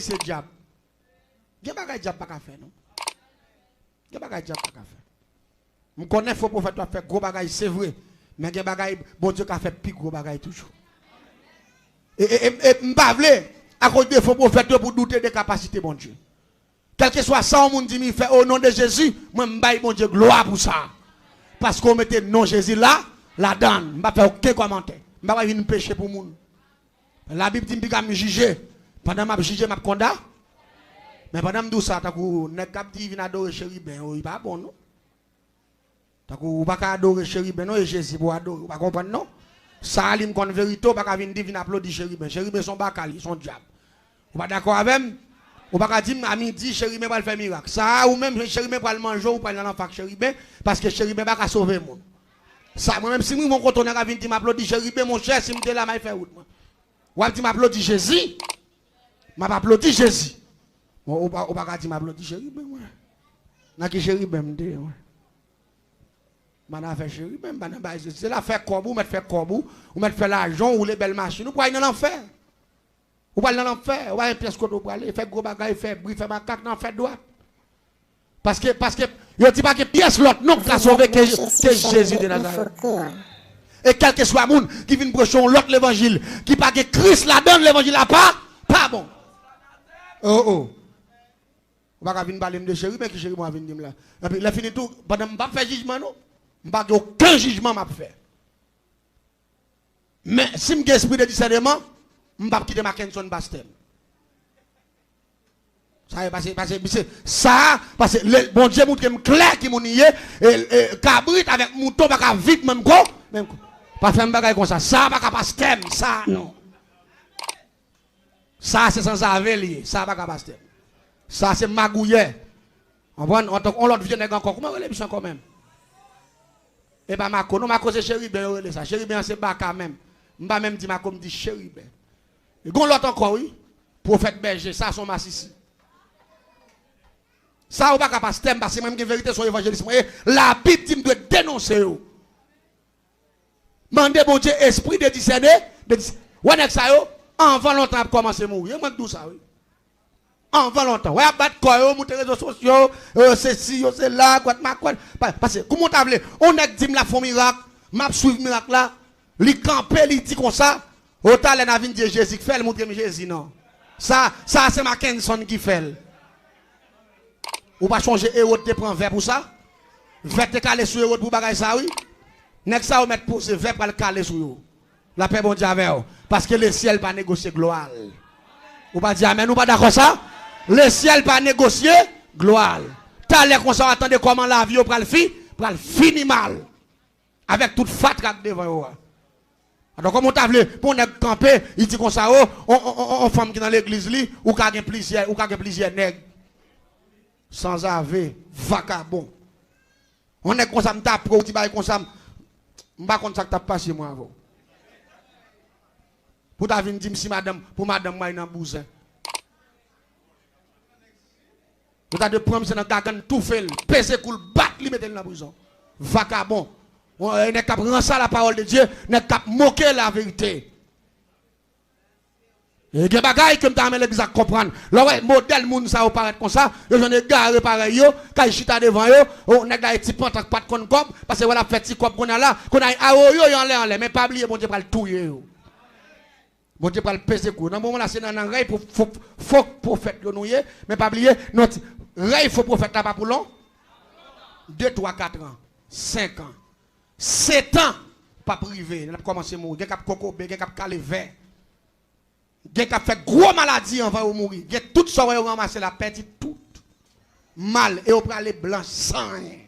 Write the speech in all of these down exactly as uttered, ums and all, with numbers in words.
se dyab. Gen bagay dyab pa ka fè, non. Gen bagay dyab pa ka fè. M konnen fo pwofèt yo ap fè gwo bagay, se vre. Men gen bagay Bondye ka fè pi gwo bagay toujou. E, e, e, e m pa vle, akoz de fo pwofèt yo, pou doute de kapasite Bondye. Kèlkeswa sa yon moun di m li fè, o non de Jezi, mwen m bay Bondye glwa pou sa. Paske w mete non Jezi la, ladann. M pa fè okenn kòmantè. M pa vin peche pou moun. Labib di m piga m jije. Pandan m ap jije, m ap konda. Men pandan m di w sa, tankou nèg k ap di vin adore cheriben yo, li pa bon, non. Tankou ou pa ka adore cheriben, non, e Jezi pou adore. Ou pa konprann, non? Sa a, li m konn verite, ou pa ka vin di vin aplodi cheriben. Cheriben se yon baka, li se yon dyab. Ou pa dakò avè m? Ou pa ka di m, a midi, cheriben pral fè mirak. Sa a, ou menm, cheriben pral manje w, ou pral nan lanfè ak cheriben, paske cheriben pa ka sove moun. Sa, mwen menm, si m rive yon kote, nèg a vin di m aplodi cheriben, monchè, si m te la, m al fè wout mwen. W ap di m aplodi Jezi? M ap aplodi Jezi. Bon, ou pa, ou pa ka di m aplodi cheriben, mwen. Nan ki cheriben m te ye, mwen? M pa nan afè cheriben, m pa nan bagay se, se lafè kòb ou, mèt fè kòb ou, ou mèt fè lajan, ou woule bèl machin, ou pral nan lanfè. Ou pral nan lanfè, ou pa gen pyès kote ou prale, fè gwo bagay, fè bri, fè makak nan lanfè dwat. Paske, paske yo di pa gen pyès lòt non k ka sove ke, ke Jezi de Nazarèt. E kèlkeswa moun ki vin preche yon lòt levanjil, ki pa gen Kris ladan l, levanjil la pa, pa bon. Oh, oh. Ou pa ka vin pale m de cheriben, ki cheriben w a vin di m la? Epi lè fini tou, pandan m p ap fè jijman, non. M pa gen okenn jijman m ap fè. Men, si m gen espri de disèneman, m p ap kite Mackenson pastè m. Sa e pase, pase, pase, sa, pase, le, Bondye montre m klè ki moun li ye, e, e, kabrit avèk mouton pa ka viv menm ko, menm ko. Pa fè m bagay konsa. Sa pa ka pastè m, sa, non. Sa se sanzave li ye. Sa pa ka pastè. Sa se magouyè. Konprann? Antank on lòt vye nèg ankò. Kouman yo rele misye ankò menm? E pa Mako. Non, Mako se cheriben yo rele sa. Cheriben an se baka menm. M pa menm di Mako, m di cheriben. E gon lòt ankò, wi. Pwofèt bèje. Sa se on masisi. Sa ou pa ka pastè m, paske mwen m gen verite, se on evanjelis mwen ye. Labib di m dwe denonse yo. Mande Bondye espri de disène, de dis-, wè nèg sa yo, anvan lontan y ap kòmanse mouri. E mwen k di w sa, wi. Anvan lontan. Wè y ap bat kò yo, moute rezo sosyo, yo sesi, yo sela, kwat makwat. Pa, paske, kouman w ta vle, on nèg di m l ap fè on mirak, m ap swiv mirak la, li kanpe, li di konsa, o talè n a vin di e Jezi k fè l, montre m Jezi non. Sa, sa se Mackenson ki fè l. Ou pa chonje Ewòd te pran vè pou sa? Vè te kale sou Ewòd pou bagay sa, wi. Nèg sa yo mèt poze, vè pral kale sou yo. Lapè Bondye avè w. Paske lesyèl pa negosye glwa l. Ou pa di amèn, ou pa dakò sa? Lesyèl pa negosye glwa l. Talè konsa w a tande kòman lavi yo pral fi, pral fini mal. Avèk tout fatra k devan yo a. Atò, kòman w ta vle pou yon nèg kanpe, li di konsa, o, on, on, on, on fanm ki nan legliz li, ou ka gen plizyè, ou ka gen plizyè nèg. Sanzave, vakabon. On nèg konsa, m ta pre w ti bagay konsa, m, m pa konn sa k t ap pase mwen avè w. Pou ta vin di m si madanm, pou madanm mwen nan bouzen. Yo ta dwe pran misye nan gagann, toufe l, peze kou l, bat li, mete l nan prizon. Vakabon. Yon, e nèg k ap ranse a la parole de Dieu, nèg k ap moke la verite. E gen bagay ke m ta renmen legliz la konprann. Lè w wè modèl moun sa yo parèt konsa, yo jwenn egare parèy yo, k al chita devan yo, o, nèg la e ti pantan k pa t konn kòb, paske wè l ap fè ti kòb kounye a la, kounye a awoyo yo anlè anlè, men pa bliye Bondye pral touye yo. Bondye pral peze kou. Nan moman la, se nan, nan rèy pou fo, fo pwofèt yo nou ye. Men pa bliye, non, ti, rèy fo pwofèt la pa pou lon. De, twa, kat an, senk an, sèt an, p ap rive. N ap kòmanse mouri. Gen k ap kokobe, gen k ap kale vè. Gen k ap fè gwo maladi anvan yo mouri. Gen tout sa w wè yo ranmase la, pèdi tout. Mal, e yo prale blan san anyen.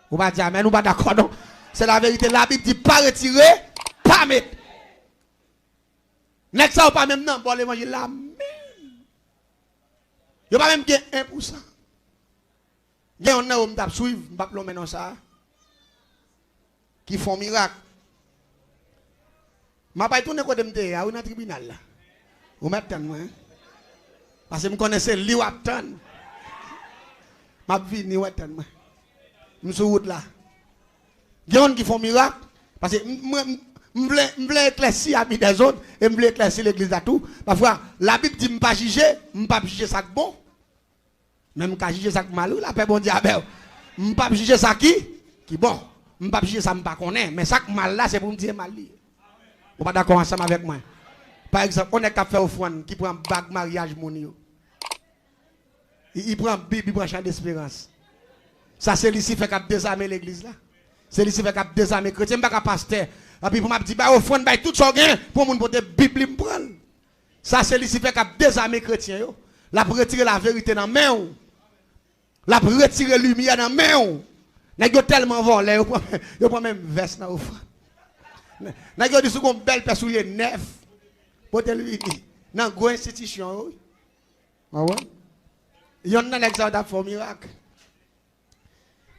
Ou pa di amèn, ou pa dakò non. Se laverite, Labib di pa retire, pa mete. Nèg sa yo pa menm nan bò levanjil la menm. Yo pa menm gen en pou san. Gen yonn nan yo m t ap swiv, m p ap lonmen non sa a, ki fè on mirak. M ap al tounen kote m te ye a, wi, nan tribinal la. Ou mèt tann mwen. Paske m konnen se li w ap tann. M ap vini, w ap tann mwen. M sou wout la. Gen yonn ki fè on mirak, paske m, mwen, m, M vle, m vle eklèsi ami dèzòd, e m vle eklèsi legliz la tou. Pafwa, Labib di m pa jije, m p ap jije sa k bon. Men m ka jije sa k mal, wi, lapè Bondye avè w. M p ap jije sa ki, ki bon. M p ap jije sa m pa konnen. Men sa k mal la, se pou m di e mal li ye. Ou pa dakò ansanm avèk mwen? Pa egzanp, yon nèg k ap fè ofrann, ki pran bag maryaj moun yo. Li, li pran Bib, li pran Chan Desperans. Sa se Lisifè k ap dezame legliz la. Se Lisifè k ap dezame kretyen. M pa ka pastè. Epi pou m ap di, bay ofrann, bay tout sa w gen, pou yon moun pote Bib li, m pran l. Sa se Lisifè k ap dezame kretyen yo. L ap retire laverite nan men w. L ap retire limyè nan men w. Nèg yo tèlman vòlè, yo pran, yo pran menm vès nan ofrann. Nèg yo di si w gen yon bèl pè soulye nèf, pote l vini. Nan gwo enstitisyon yo, wi. Ou konprann? Yonn nan nèg sa yo t ap fè yon mirak.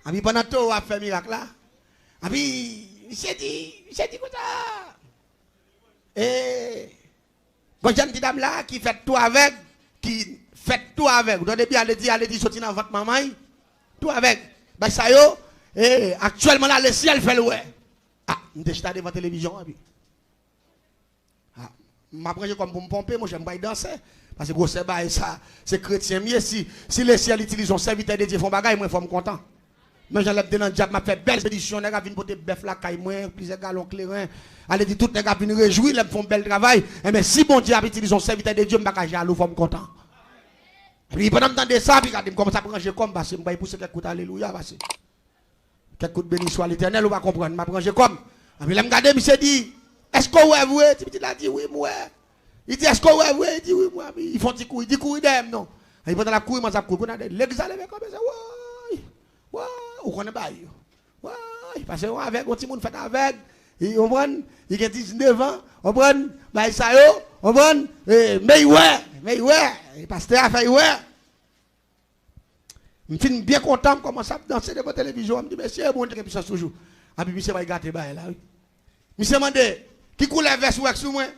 Epi pandan towo ap fè mirak la, epi misye di, misye di konsa, e, bon, jan ti dam la ki fèt tou avèg, ki fèt tou avèg. Ou tande byen, ale di, ale di soti nan vant manman l, tou avèg. Bay sa yo, e, aktyèlman la, lesyèl fè l wè. A, m te chita devan televizyon an, epi. A, m ap ranje kò m pou m ponpe, monchè, m pral danse. Paske gwosè bagay sa, se kretyen m ye. Si, si lesyèl itilize yon sèvitè de Dye fè yon bagay, mwen fò m kontan. Men jan lè m te nan djab, m ap fè bèl benediksyon, nèg ap vin pote bèf lakay mwen, plizyè galon kleren. Ale di tout nèg ap vin rejwi lè m fè yon bèl travay. Enben, si Bondye ap itilize yon sèvitè de Dye, m pa ka jalou, fò m kontan. Epi pandan m tande sa, epi gade m kòmanse ap ranje kò m, paske m pral pouse kèk kout alelouya, paske Kèk kout beni swa Letènèl, ou pa konprann, m ap ranje kò m. Epi lè m gade, misye di, èske w wè vre? Ti pitit la di, wi, m wè. Li di, èske w wè vre? Li di, wi, m wè. Li fè yon ti kouri, li di, kouri dèyè m non. Epi pandan l ap kouri, manzè ap kouri. Kounye a, legliz la leve kanpe, se, woy, woy, ou konnen bagay yo. Woy, paske yon avèg, yon timoun fèt avèg, li, ou konprann, li gen diznèf an, ou konprann, bagay sa yo, ou konprann, e, men li wè, men li wè, e pastè a fè li wè. M fin byen kontan, m kòmanse ap danse devan televizyon an, m di, mesye, Bondye gen pisans toujou. Epi misye bay gate bagay la, wi. Misye mande, ki koulè vès ou wè k sou mwen?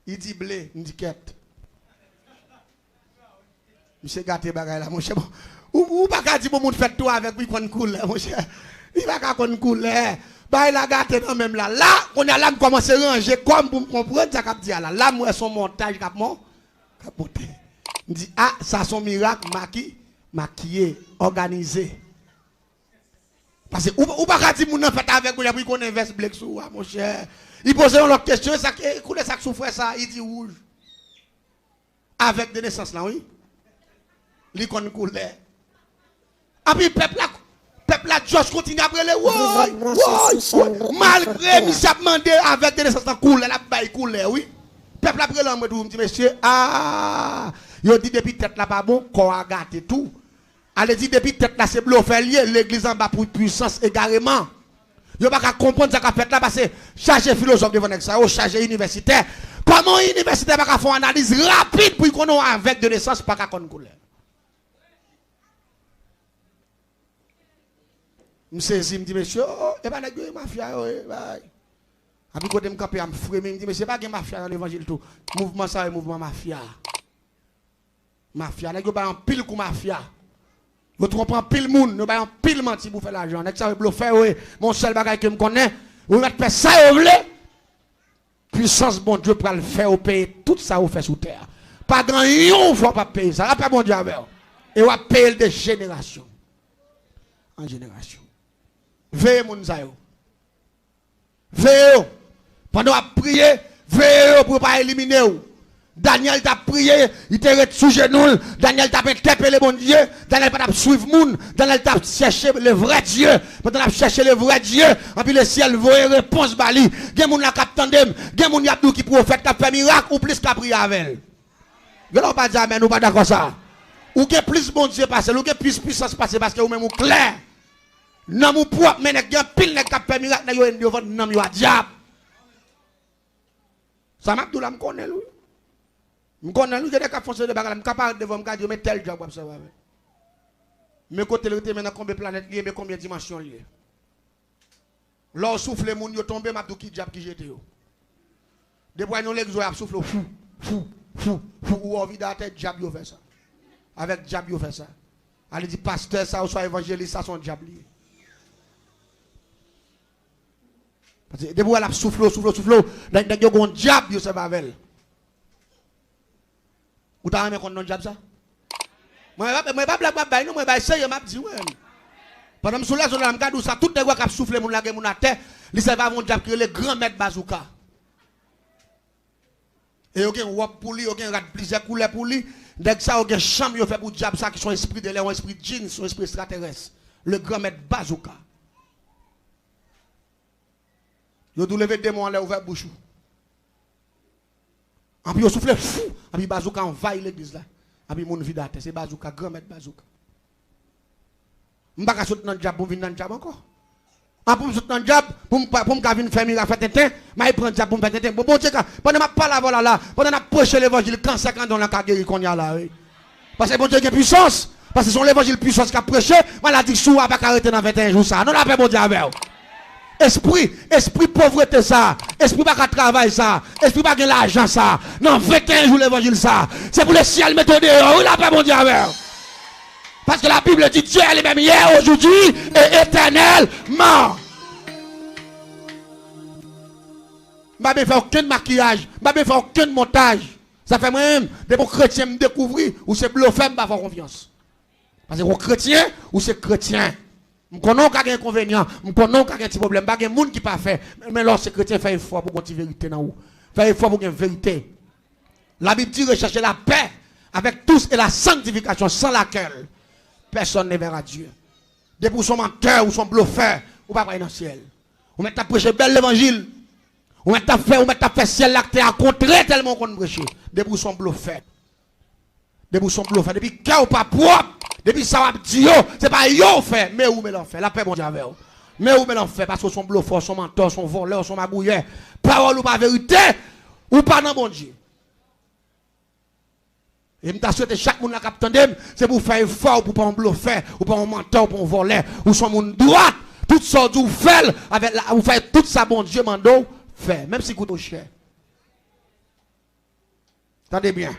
Li di, ble. M di, kèt. Misye gate bagay la, monchè. Bon, ou, ou pa ka di bon moun fèt tou avèg pou li konn koulè, monchè. Li pa ka konn koulè. Bagay la gate nan men m la. La, kounye a la, m kòmanse ranje kò m pou m konprann sa k ap di a la. La, m wè se yon montaj k ap mon-, k ap monte. M di, a, sa se yon mirak maki-, makiye, òganize. Paske ou, ou pa ka di moun nan fèt avèg, kounye a pou li konnen vès ble k sou ou a, monchè. Li poze yon lòt kesyon, e sa k, e koulè sa k sou frè sa a? Li di wouj. Avèg de nesans lan, wi. Li konn koulè. Epi pèp la, pèp la just kontinye ap rele, woy, woy, woy. Malgre misye ap mande avèg de nesans lan koulè, l ap bay koulè, wi. Pèp la ap rele anmwe toujou, m di, mesye, a, yo di depi tèt la pa bon, kò a gate tou. Ale di depi tèt la se blofè l ye, legliz anba pou pwisans egareman. Yo pa ka konprann sa k ap fèt la, paske chaje filozòf devan nèg sa yo, chaje inivèsitè. Kòman yon inivèsitè pa ka fè yon analiz rapid pou l konnen yon avèg de nesans pa ka konn koulè? M sezi, m di, mesye, o, o, e pa nèg yo, e mafya yo, e bay. Epi kote m kanpe a, m fremi, m di, mesye, pa gen mafya nan levanjil tou. Mouvman sa yo, e mouvman mafya. Mafya, nèg yo bay anpil kou mafya. Yo twonpe anpil moun, yo bay anpil manti pou fè lajan. Nèg sa yo blofè yo ye. Men yon sèl bagay ke m konnen, yo mèt fè sa yo vle. Pwisans Bondye pral fè yo peye tout sa yo fè sou tè a. Pa gen yon fwa w p ap peye sa. Lapè Bondye avè w. E w ap peye l de jenerasyon an jenerasyon. Veye moun sa yo. Veye yo. Pandan w ap priye, veye yo pou yo pa elimine w. Danyèl t ap priye, li te ret sou jenou l. Danyèl t ap entèpele Bondye. Danyèl pa t ap swiv moun. Danyèl t ap chèche le vrè Dye. Pandan l ap chèche le vrè Dye, anpi lesyèl voye repons ba li. Gen moun la k ap tande m. Gen moun y ap di w ki pwofèt k ap fè mirak, ou plis ka priye avè l. Gen lè w pa di amèn, ou pa dakò sa. Ou gen plis Bondye pase l, ou gen plis pwisans pase l, paske ou menm ou klè. Nanm ou pwòp, men nèg, gen anpil nèg k ap fè mirak, nèg yo, yo vann nanm yo a dyab. Sa m ap di w la, m konnen l, wi. M konnen l, wi, gen nèg k ap fè yon seri de bagay la, m ka parèt devan w, m ka di w, men tèl dyab w ap sèvi avè l. Men kote l rete, men nan konbyen planèt li ye, men konbyen dimansyon l ye. Lè w soufle moun yo tonbe, m ap di w ki dyab ki jete yo. Depi w al nan legliz, w ap soufle, fou, fou, fou, fou, ou wè w vide atè, dyab yo fè sa. Avèk dyab yo fè sa. Ale di pastè sa, oswa evanjelis sa, se yon dyab li ye. Paske depi w wè l ap soufle w, soufle w, soufle w, nèg, nèg yo gen yon dyab yo sèvi avè l. Ou ta renmen konn non dyab sa? Mwen, mwen pa blag m ap bay non, mwen bay serye, m ap di, wi. Pandan m sou lèzòn la, m ka di w sa, tout nèg w wè k ap soufle moun, lage moun atè, li sèvi avè yon dyab ki rele Granmèt Bazouka. E yo gen wòb pou li, yo gen rad plizyè koulè pou li. Nèg sa yo gen cham yo fè pou dyab sa ki se yon espri delè, yon espri djin, se yon espri ekstraterès. Le Granmèt Bazouka. Yo di w leve demon anlè, ouvè bouch ou. Anpi yo soufle, fou! Anpi bazouka anvayi legliz la. Anpi moun vide atè. Se bazouka, Granmèt Bazouka. M pa ka sot nan dyab pou m vin nan dyab ankò. An pou m sot nan dyab, pou m, pou m ka vin fè mirak, fè tenten, m al pran dyab pou m fè tenten. Bon, Bondye ka, pandan m ap pale avè w la, la, pandan n ap preche levanjil, kansè kandon lan ka geri kounye a la, wi. Paske Bondye gen pwisans. Paske se yon levanjil pwisans k ap preche, maladi sou a pa ka rete nan venteyen jou sa. Non, lapè Bondye avè w. Espri, espri povrete sa, espri pa ka travay sa, espri pa gen lajan sa, nan venteyen jou levanjil sa, se pou lesyèl mete w deyò, wi, lapè Bondye avè w. Parce que la Bible dit Dieu est le même hier, aujourd'hui et éternellement. M pa bezwen fè okenn makiyaj, m pa bezwen fè okenn montaj. Sa fè mwen menm, depi yon kretyen m dekouvri, ou se blofè, m pa fè w konfyans. Paske yon kretyen, ou se kretyen. M konnen w ka gen enkonvenyan, m konnen w ka gen ti pwoblèm, pa gen moun ki pafè. Men, men lè w se kretyen, fè efò pou gen ti verite nan ou. Fè efò pou gen verite. La Bible dit recherchez la paix avec tous et la sanctification sans laquelle personne ne verra Dieu. Depi w se yon mantè, ou se yon blofè, ou pa pral nan syèl. Ou mèt ap preche bèl levanjil. Ou mèt ap fè, ou mèt ap fè syèl la ak tè a kontre tèlman w konn preche. Depi w se yon blofè. Depi w se yon blofè, depi kè w pa pwòp, depi sa w ap di yo, se pa yo w fè, men ou men lanfè. Lapè Bondye avè w. Men ou men lanfè, paske w se yon blofè, w se yon mantè, w se yon vòlè, w se yon magouyè. Pawòl ou pa verite, ou pa nan Bondye. E m ta swete chak moun la k ap tande m, se pou w fè efò w pou w pa yon blofè, ou pa yon mantè, ou pa yon vòlè, ou se yon moun dwat. Tout sa w di w fè l, avèk la, ou fè tout sa Bondye mande w fè, menm si koute w chè. Tande byen.